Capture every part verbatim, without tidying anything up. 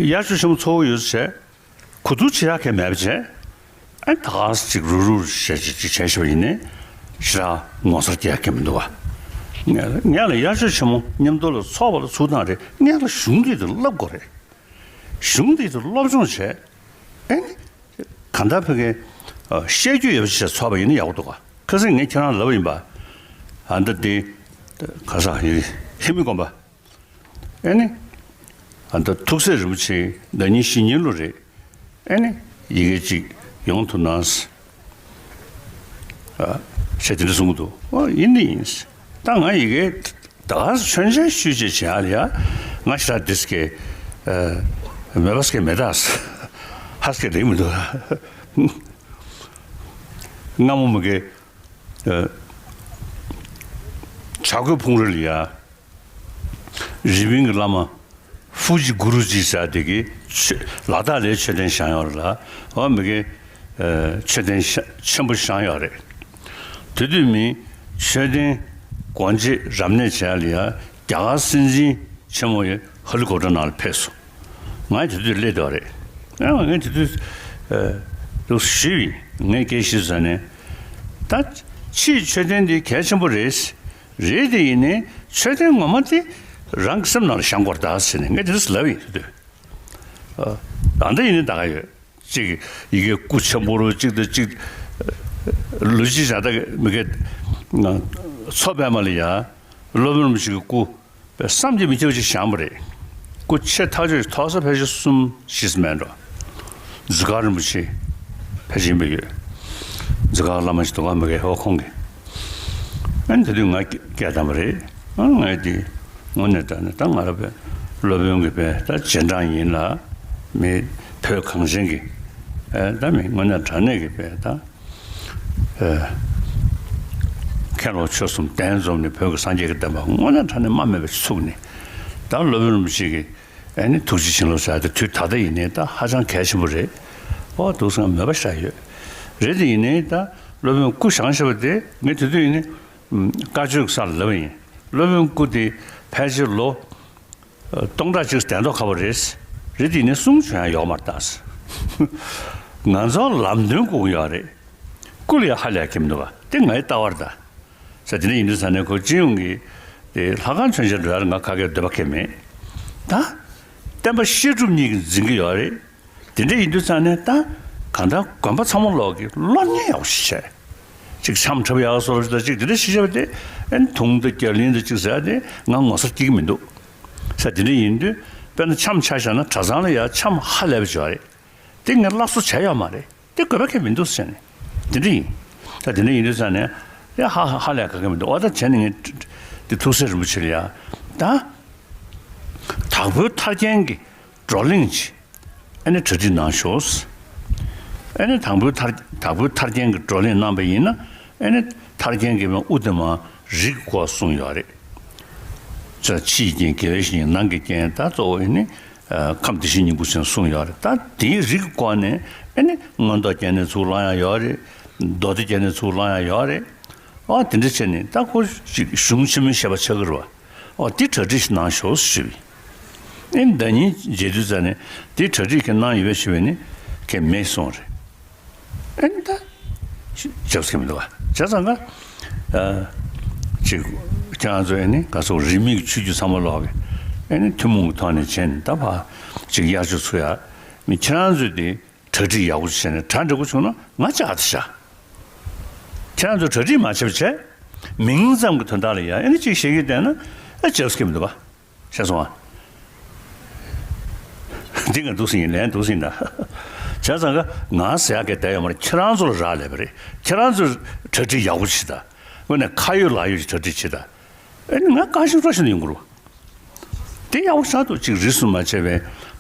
དབྱར་ཆོས་ཆེན་མོ་ཚོགས་ཀྱི་ཡོད་ཟེར། གོ་བསྡུར་བྱེད་ཡག་གང་མེད་པ་བྱས། ཨ་ནི་ད་ག་སེ་ཅིག་རུག་རུག་བྱས་ཅིག་ཅིག་བྱས་ཤེས་པ་ཡིན་ནའི་ཞེ་དྲག་ངོ་མཚར་སྐྱེ་ཡག་གང་མི་འདུག་བ། ངས་ངས་ལ་དབྱར་ཆོས་ཆེན་མོ་མཉམ་དུ་ལ་ཚོགས་པ་ལ་ཚུགས་སྟངས་རེད། ངས་ལ་གཞུང་འདི་དུ་བསླབ་དགོས་རེད། གཞུང་འདི་དུ་སློབ་སྦྱོང་བྱས། ཨ་ནི་གང་ལྟར་ཕ་གི་ཨ་བཤད་རྒྱུ་ཡོད་པ་ཞིག་ཚོགས་པ་ཡིན་ན་ཡག་པོ་འདུག་ག། ཁ་སང་ངས་ཁྱེད་རང་ལབ་པ་ཡིན་པ། ཨ་འདི་འདི་ག་ས་ཧེ་མི་དགོན་པ། ཨ་ནི་ཨ་ད་ཐུགས་སྲས་རིན་པོ་ཆེ་ཟླ་ཉིན་བཞི་ཉིན་ལོ་རེད། ཨ་ནི་ཡི་གེ་གཅིག་ཡོང་ཐུབ་ན་ཟེར། ཨ་བྱས་དེ་འདྲ་གསུང་གི་འདུག། ཨོ་ཡིན་ནི་ཡིན། ད་ང་ཡི་གེ་ད་ག་མཆོད་མཇལ་ཞུས་བྱས་བྱེད་ཡ་ལ་ཡ། ང་ཞེ་དྲག་འདི་སྐད་ཨ་མེད་པ་སྐད་མེད་ད་ཟེར། ཧ་སྐད་རེད་མི་འདུག། སྔ་མོ་མི་གེ་ཨ་བྱ་རྒོད་ཕུང་རི་ལ་ཡ། རི་པིན་གྱི་བླ་མ་ཧྥུ་ཇི་གུ་རུ་ཇི་ཟེར་དེ་གིས་ཆོས་ལ་དྭགས་ལའི་མཆོད་རྟེན་བཞེངས་ཡོད་རེད་ལ། འོ་མི་གེ་ཨ་མཆོད་རྟེན་ཤ་ཆེན་པོ་བཞེངས་ཡོད་རེད། དེ་དུས་མི་མཆོད་རྟེན་སྒོ་འབྱེད་རབ་གནས་བྱས་ལ་ཡ། རྒྱ་གར་སྲིད་འཛིན་ཆེན་མོ་ཡི་ཧེ་ལི་ཀོབ་ཊར་ནང་ལ་ཕེབས་སོང་། ང་དེ་དུས་སླེབས་བསྡད་པ་རེད། ཨ་ངས་དེ་དུས་ཨ་ཞུས་པ་ཡིན། ངས་སྐད་ཞུས་ཟེར་ནས། ད་ཕྱིའི་མཆོད་རྟེན་འདི་གལ་ཆེན་པོ་རེད། རེད་དེ་ཡིན་ནའི་མཆོད་རྟེན་ངོ་མ་དེ་རང་གི་སེམས་ནང་ལ་བཞེངས་དགོས་རེད་ད་ཟེར་ནས་ངས་དེ་འདྲ་ལབ་ཡིན་དུས། ཨ་ད་ལྟ་ཡིན་ནའི་ད་ག་ཡོད། གཅིག་ཡི་གེ་སྐུ་ཆེན་པོ་རུ་གཅིག་དང་གཅིག་ལུས་གཅིག་བྱ་ད་མི་གེ་མཚོ་པདྨ་ལ་ཡ་སློབ་དཔོན་རིན་པོ་ཆེ་གི་སྐུ་བསམ་གྱིས་མི་ཁྱབ་པ་ཅིག་བཞེངས་པ་རེད། སྐུ་ཆེ་ཐག་ཆོད་ཐོག་ས་ཕལ་ཆེར་གསུམ་བཞི་ཙམ་མེད་འགྲོ། ཛི་ག་རིན་པོ་ཆེ་ཕལ་ཆེར་ཡིན་པ་ཡོད། ཛི་ག་བླ་མ་ཞིག་འདུག་ག་མི་གེ་ཧོ་ཁོང་གི། ཨ་ནི་དེ་དུས་ང་སྐད་བཏང་བ་རེད། ཨ་ངས་དེ་དངོས་གནས་དྲང་གནས་ད་ང་རང་པའི་སློབ་དཔོན་གྱི་པའི་ད་རྗེས་འབྲང་ཡིན་ལ། མི་བོད་གངས་ཅན་གྱི་ཨ་ད་མི་དངོས་གནས་དྲང་གནས་ཀྱི་པའི་ད་ཨ་མཁན་སློབ་ཆོས་གསུམ་གདན་འཛོམས་ནས་བོད་ཀྱི་སངས་རྒྱས་ཀྱི་བསྟན་པ་དངོས་གནས་དྲང་གནས་རྨ་མེད་པ་ཞིག་ཚུགས་ནས། ད་སློབ་དཔོན་རིན་པོ་ཆེ་གི་ཨ་ནི་ཐུགས་རྗེ་བྱིན་རླབས་ཟེར་ཡ་དེ་དུས་ད་ལྟ་ཡིན་ནའི་ད་ཧ་ཅང་གལ་ཆེན་པོ་རེད། ཨོ་འདུག་སེ་མོས་པ་ཞེ་དྲག་ཡོད། རེད་དེ་ཡིན་ནའི་ད་སློབ་དཔོན་སྐུ་བཞེངས་བཞག་པ་དེ་ངས་དེ་དུས་ཡིན་ནའི་ཨམ་བཀའ་ཆོས་ཀྱི་ས་ལ་ལབ་པ་ཡིན། སློབ་དཔོན་སྐུ་དེ་ཕལ་ཆེར་ལོ་ཨ་སྟོང་ཕྲག་གཅིག་གདན་ཐོག་ཁ་པོ་རེད། རེད་དེ་ཡིན་ནའི་གསུང་བྱུང་ཡ་ཡོག་མ་རེད་ད་ཟེར། ང་ཚོ་ལམ་སྟོན་དགོས་ཀྱི་ཡོད་རེད། སྐུ་ལ་ཡ་ཧ་ལས་ཀྱི་མི་འདུག་ག། དེ་ངའི་ལྟ་བ་རེད་ད། ས་དེ་འདྲ་ཡིན་དུས་ས་ནས་ཁོ་སྤྱི་ཡོངས་ཀྱི་དེ་ལྷ་ཁང་མཆོད་མཇལ་འགྲོ་ཡ་ལ་ང་ཁ་སྐད་འདོད་པ་ཁེལ་མེད། ད་བསྟན་པ་བཤད་སྒྲུབ་གཉིས་ཀྱིས་འཛིན་གྱི་ཡོད་རེད། དེ་འདྲ་ཡིན་དུས་ས་ནས་ད་གང་ལྟར་དགོན་པ་ཚང་མ་ལོག་གི་སློབ་གཉེར་ཡག་པོ་ཞིག་བྱས། གཅིག་འཆམ་འཁྲབ་ཡག་བཟོ་འདྲ་ཞིག་དང་གཅིག་དེ་འདྲ་ཞིག་བྱས་པ་དེ་ཨན་དུང་དང་རྒྱ་གླིང་དང་གཅིག་ཟེར་ཡ་དེ་ང་ངོ་མཚར་སྐྱེ་གི་མི་འདུག། ས་དེ་འདྲ་ཡིན་དུས་དཔེར་ན་འཆམ་ཆ་བཞག་ན་གྲྭ་ཚང་ལ་ཡ་འཆམ་ཧ་ལས་པ་ཅིག་ཡོད་རེད། དེ་ངས་སླར་གསོ་བྱས་ཡོད་མ་རེད། དེ་དགོས་པ་ཁེལ་མི་འདུག་ཟེར་ནས། དེ་འདྲ་ཡིན། ད་དེ་འདྲ་ཡིན་དུས་ཙང་ནས་ཡ་ཧ་ཧ་ཧ་ལས་ཁ་ཁེལ་མི་འདུག། འོ་ད་བྱས་ནས་ངས་དེ་ཐུགས་སྲས་རིན་པོ་ཆེ་ལ་ཡ། ད་དྭགས་པོའི་ཐར་རྒྱན་གྱི་བགྲོ་གླེང་ཅིག་ཨ་ནི་གྲ་སྒྲིག་གནང་ཤོག། ཨ་ནི་དྭགས་པོའི་ཐར་དྭགས་པོའི་ཐར་རྒྱན་གྱི་བགྲོ་གླེང་གནང་པ་ཡིན་ན། ཨ་ནི་ཐར་རྒྱན་གྱི་དབུ་དེ་མར་རིགས་སྐོར་གསུངས་ཡོད་རེད། ཙ་ཕྱི་ཡི་རྐྱེན་དགེ་བའི་བཤེས་གཉེན། ནང་གི་རྐྱེན་ད་གཙོ་བོ་ཨ་ནི་ཨ་ཁམས་བདེ་གཤེགས་སྙིང་པོ་ཟེར་གསུངས་ཡོད་རེད། ད་དེའི་རིགས་སྐོར་ནས་ཨ་ནི་མངོན་རྟོགས་རྒྱན་ནས་ཚུར་བླང་ཡ་ཡོད་རེད། མདོ་སྡེ་རྒྱན་ནས་ཚུར་བླང་ཡ་ཡོད་རེད། ཨ་དེ་འདྲ་བྱས་ནས་ད་ཁོ་ཅིག་གཞུང་ཆེན་མོའི་བཤད་པ་ཆགས་ཀྱི་རེད་བ། ཨ་དེ་གྲ་སྒྲིག་ཞིག་གནང་ཤོག་ཞུས་པས། ཨ་ནི་ཟླ་ཉིན་མཇལ་དུས་ཙ་ནས་དེ་གྲ་སྒྲིག་གི་གནང་ཡོད་པས་ཞུས་པས་ནི་གལ་མེད་གསུངས་རེད། ཨ་ནི་ད་ཅི་བྱས་ཀྱི་མི་འདུག་ག། བྱས་ཙང་ག་ཨ་ཅིག་ཁྱེད་རང་ཚོ་ཨ་ནི་ག་སོགས་རིས་མེད་ཀྱི་ཆོས་བརྒྱུད་ཚང་མ་ལོག་གི་ཨ་ནི་ཐུན་མོང་གི་ཐོག་ནས་བྱས་ནས་ད་ཕར་ཅིག་དབྱར་ཆོས་ཚུགས་ཡ། མི་ཁྱེད་རང་ཚོས་དེ་གྲ་སྒྲིག་ཡག་པོ་བྱས་ནས་གྲ་འགྲིག་པོ་བྱུང་ན་ང་ཅག་དེ་བཞག། ཁྱེད་རང་ཚོ་གྲ་སྒྲིག་མ་བྱས་པ་བྱས། མིང་ཙམ་གྱི་དོན་དག་ལ་ཡ་ཨ་ནི་ཅིག་བཤད་ཀྱི་བསྡད་ན་ཨ་བྱས་ཀྱི་མི་འདུག་ག། ཤེས་སོང་ཨ། འདི་ང་འདུག་སེ་ཡིན་ལན་འདུག་སེ་ཡིན་ད། བྱས་ཙང་ག་ང་ཟེར་ཡག་གི་བསྡད་ཡོད་མ་རེད། ཁྱེད་རང་ཚོ་ལ་རག་ལས་པ་རེད། ཁྱེད་རང་ཚོས་གྲ་སྒྲིག་ཡག་པོ་བྱེད་ད། དངོས་གནས་ཁ་ཡོད་ལག་ཡོད་ཀྱི་གྲ་སྒྲིག་བྱེད་ད། ཨ་ནི་ང་བཀའ་བཞིན་སྒྲུབ་བཞིན་ཡོང་གི་རེད། དེ་ཡག་པོ་ཆགས་འདུག། ཅིག་རིས་སུ་མ་ཆད་པའི་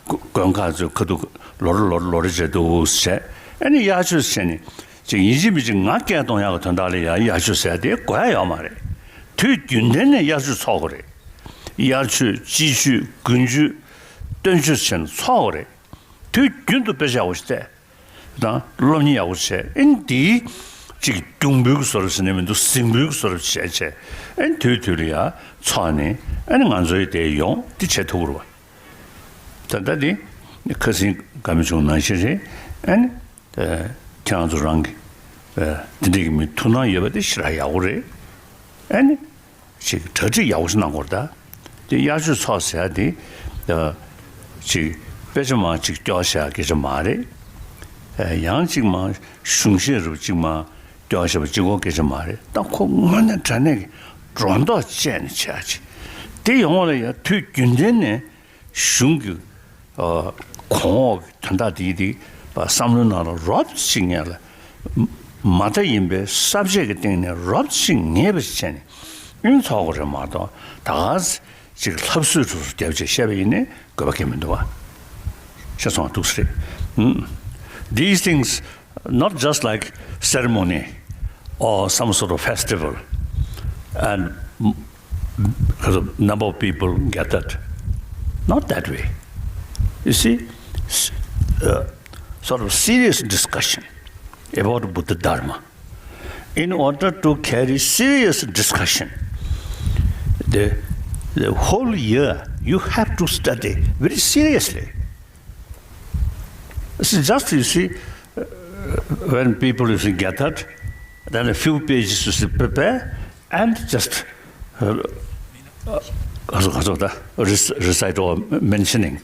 དགོན་ཁག་ཚོའི་ཁ་ཐུག་ལོ་རེ་ལོ་རེ་ལོ་རེ་བྱས་འདུག་བྱས། ཨ་ནི་དབྱར་ཆོས་བྱས་ནས་ཅིག་ཡིན་གཅིག་མིན་གཅིག་ང་སྐད་གཏོང་ཡག་གི་དོན་དག་ལ་ཡ་དབྱར་ཆོས་ཟེར་ཡ་དེ་དགོས་ཡ་ཡོད་མ་རེད། དུས་རྒྱུན་ལྡན་ནས་དབྱར་ཆོས་ཚོགས་དགོས་རེད། དབྱར་ཆོས་དཔྱིད་ཆོས་དགུན་ཆོས་སྟོན་ཆོས་བྱས་ནས་ཚོགས་དགོས་རེད། དུས་རྒྱུན་དུ་དཔེ་ཆ་ཡག་པོ་ཞིག་བལྟས། དང་སློབ་གཉེར་ཡག་པོ་བྱས། ཨ་ནི་དེའི་ཅིག་རྒྱུང་འབུལ་གྱི་བཟོ་འདྲ་ཟེར་ན་མི་འདུག། གཟིགས་འབུལ་གྱི་བཟོ་འདྲ་བྱས་བྱས། ཨ་ནི་དུས་དུས་ལ་ཡ་ཚོགས་ནས་ཨ་ནི་ང་ཚོའི་དེ་ཡོང་དེ་བྱེད་ཐུབ་ཀྱི་རེད་བ། ད་ལྟ་དེ་ ཁ་སང་བཀའ་མོལ་བྱུང་ནང་བཞིན་རེད། ཨ་ནི། ཨ། ཁྱེད་རང་ཚོ་རང་གི། ཨ། འདི་འདྲའི་གི་མི་ཐུགས་སྣང་ཡོད་པ་དེ་ཞེ་དྲག་ཡག་པོ་རེད། ཨ་ནི། ཅིག་གྲ་སྒྲིག་ཡག་པོ་ཞིག་གནང་དགོས་རེད་ད། དེ་དབྱར་ཆོས་ཚོགས་ཟེར་ཡ་དེ། ཨ། ཅིག་དཔེ་ཆ་མར་ཅིག་སྐྱོར་བཞག་སྐད་ཆ་མ་རེད། ཨ། ཡང་ཅིག་མར་གཞུང་བཤད་རུ་ཅིག་མར་སྐྱོར་བཞག་པ་གཅིག་པོ་སྐད་ཆ་མ་རེད། ད་ཁོ་དངོས་གནས་དྲང་གནས་ཀྱི་སྒྲོ་འདོགས་བཅད་ནས་བྱས་ཡ་ཅིག་དེ་ཡོང་བ་ལ་ཡ་དུས་རྒྱུན་ལྡན་ནས། གཞུང་གི། ཨ། གོང་འོག་གི་དོན་དག་དེ་དེ་བསམ་བློའི་ནང་ལ་རོབ་ཅིག་ངེས་ལ། མ་མཐའ་ཡིན་པའི་གསར་བརྗེ་གི་སྟེང་ནས་རོབ་ཅིག་ངེས་པ་ཞིག་བྱས་ནས་ཨིན་ཚོགས་དགོས་རེད་མ་གཏོགས། ད་ག་ཅིག་ལྷབ་གསོལ་དུ་བརྒྱབ་བྱས་བཤད་པ་ཡིན་ནའི་དགོས་པ་གང་མི་འདུག་བ། ཤེས་སོང་། འདུག་སེ་རེད། ཨུམ། These things, not just like ceremony or some sort of festival, and, because a number of people gathered. Not that way. You see, s- uh, sort of serious discussion about Buddha Dharma. In order to carry serious discussion, the, the whole year you have to study very seriously. It's just, you see, uh, when people, you see, gathered, then a few pages, you see, prepare, and just, uh, uh, 가서 가져다 recite or mentioning.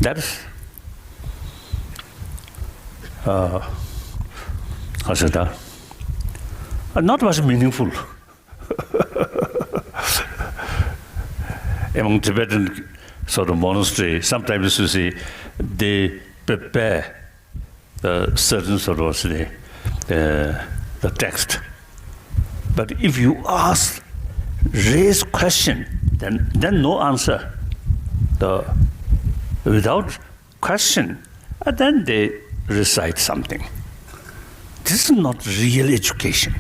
That's, uh, 가져다 not much meaningful. Among Tibetan sort of monastery, sometimes you see they prepare, uh, certain sort of, say, uh, the text. But if you ask, raise question, then, then no answer. The, without question, and then they recite something. This is not real education.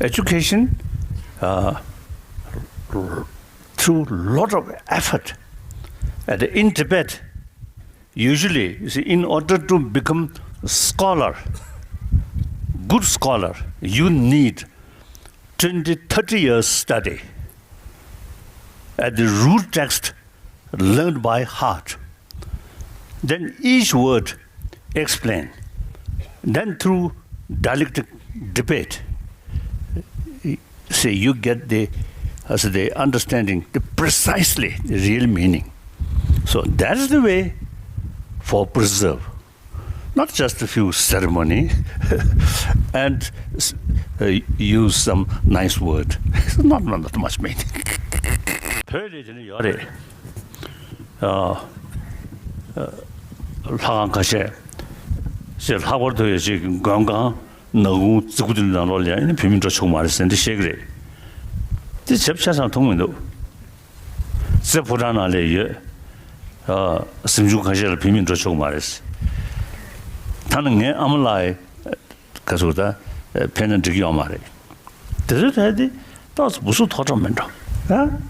Education, uh, through lot of effort, and in Tibet, usually, you see, in order to become scholar, good scholar, you need twenty, thirty years study at the root text learned by heart. Then each word explained. Then through dialectic debate, say you get the, as the understanding, the precisely the real meaning. So that is the way for preserve. Not just a few ceremony and, uh, use some nice word. It's not, not, not much meaning. བོད་རེད་དེ་ནི་ཡོད་རེད། ཨ། ཨ། ལྷ་ཁང་ཁ་ཤས་ཅེས་ལྷག་པར་དུ་ཡོད་ཅིག་མགོན་ཁང་ནག་ཁུང་རྩེ་དགུ་དེ་ནང་ལོགས་ལ་ཡང་བོད་མི་འགྲོ་ཆོག་མ་རེད་ཟེར་འདི་བཤད་ཀྱི་རེད། དེ་བྱབ་ཆ་ཚང་མཐོང་མི་འདུག་རྩེ་ཕོ་བྲང་ནང་ལ་ཡོད། ཨ། གཟིམ་ཆུང་ཁ་ཤས་ལ་བོད་མི་འགྲོ་ཆོག་མ་རེད། ད་ནི་ངའི་ཨ་མ་ལགས་ག་ཚོད་ད་ཕེབས་ན་འགྲིག་ཡོད་མ་རེད། དེ་ཚོའི་ཐད་དེ་ཏོག་ཙམ་བུ་སུ་ཐོག་ཁྲོམ་མིན་འགྲོ། ཨ།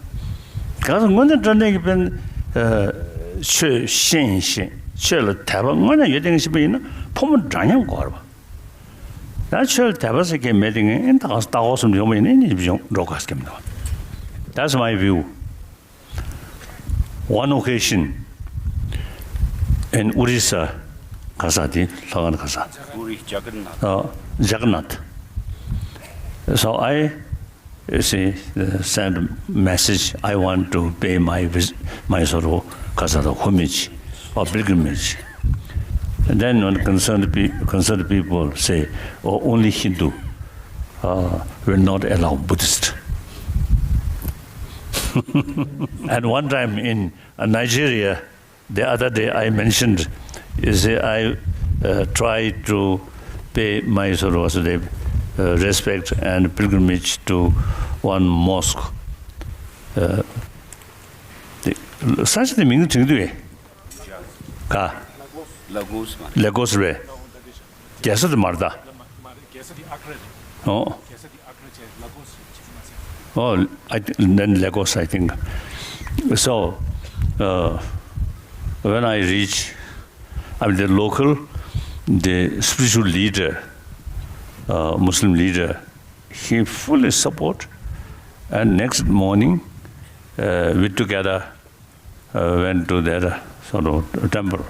ག་ཚོད་དངོས་གནས་དྲང་གནས་ཀྱི་དཔེར་ན། ཨ། ཆོས་ཤེས་ཤེས་ཆོས་ལ་དད་པ་དངོས་གནས་ཡོད་དེ་ངས་ཤེས་པ་ཡིན་ན་ཕོ་མོ་འདྲ་མཉམ་དགོས་རེད་པ། ད་ཆོས་ལ་དད་པ་ཟེར་མཁན་མེད་དེ་ངས་ཨེ་ད་ག་ལྟ་སྐོར་སོམ་ཡོང་བ་ཡིན་ན་ཨེ་ནི་ཡོང་འགྲོ་དགོས་ཀྱི་མི་འདུག That's my view. One occasion in Orissa, ག་ས་དེ་ལྷ་ཁང་ག་ས། Puri Jagannath. Uh, Jagannath. So I, you see, uh, send message, I want to pay my vis- my sort of, ག་ས་དེ་homage or pilgrimage. And then when concerned, pe- concerned people say, "Oh, only Hindu, uh, will not allow Buddhist." And one time in, uh, Nigeria, the other day I mentioned, you see, I, uh, tried to pay my sort of, uh, respect and pilgrimage to one mosque. Uh, the, ས་ཆ་དེ་མིང་དྲན་འདུག་ག Lagos མ་རེད། Lagos རེད། རྒྱལ་ས་དེ་མ་རེད་ད། ཨོ། རྒྱལ་ས་དེ་ཨག་ར་རེད། ཨོ། རྒྱལ་ས་དེ་ཨག་ར་བྱས་ལ་གོ་སི་ཅིག་མ་ཟེར། Oh, I th- then Lagos, I think. So, uh, when I reach, I mean, the local, the spiritual leader, uh, Muslim leader, he fully support. And next morning, uh, we together, uh, went to their sort of temple.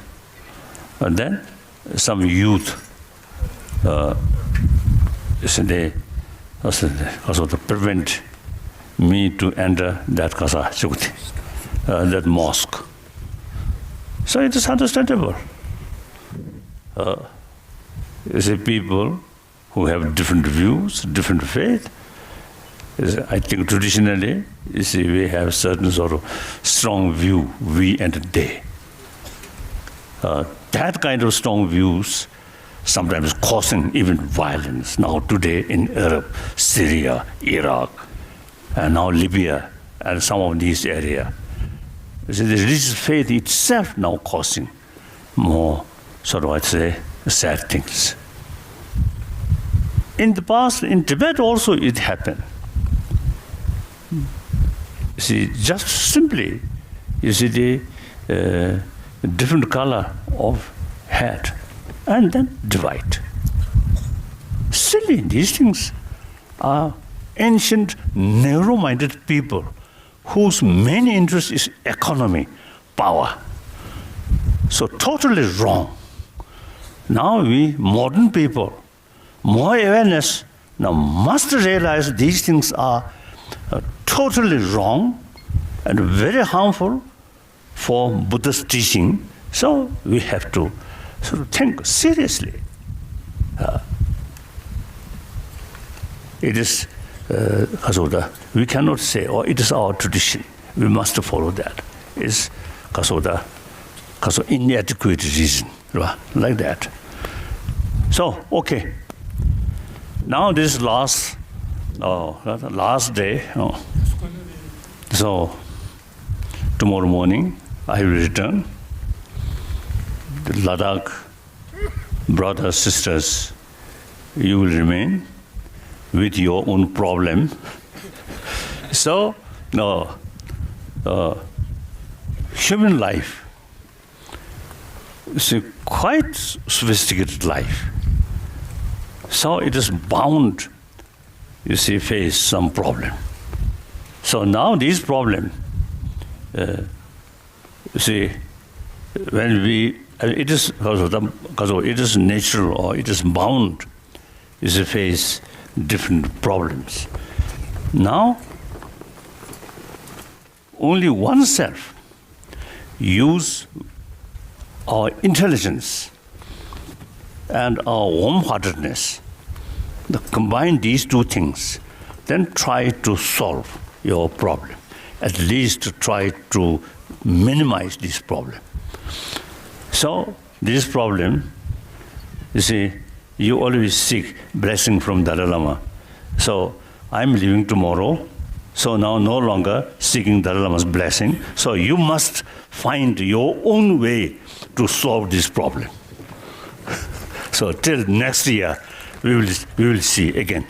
And then some youth, uh, is they, uh, sort of prevent me to enter that kasa, uh, that mosque. So it is understandable. Uh, you see, people who have different views, different faith. Is, I think traditionally, you see, we have certain sort of strong view, we and they. Uh, that kind of strong views sometimes causing even violence. Now today in Arab, Syria, Iraq, and now Libya, and some of these areas. You see, the religious faith itself now causing more, sort of, I'd say, sad things. In the past, in Tibet also it happened. See, just simply, you see the, uh, different color of hat and then divide. Silly, these things are ancient, narrow-minded people whose main interest is economy, power. So totally wrong. Now we modern people, more awareness, now must realize these things are, uh, totally wrong and very harmful for Buddha's teaching. So we have to sort of think seriously. Uh, it is, uh, we cannot say, "Oh, it is our tradition. We must follow that." It's, inadequate reason, right? Like that. So, okay. Now this last, oh, last day. Oh. So, tomorrow morning, I will return. The Ladakh brothers, sisters, you will remain with your own problem. So, no, uh, human life is a quite sophisticated life. So it is bound, you see, face some problem. So now this problem, uh, you see, when we, uh, it is, it is natural or it is bound, you see, face different problems. Now, only oneself use our intelligence and our warm-heartedness, the, combine these two things, then try to solve your problem. At least try to minimize this problem. So, this problem, you see, you always seek blessing from Dalai Lama. So, I'm leaving tomorrow. So now no longer seeking Dalai Lama's blessing. So you must find your own way to solve this problem. So till next year, we will, we will see again.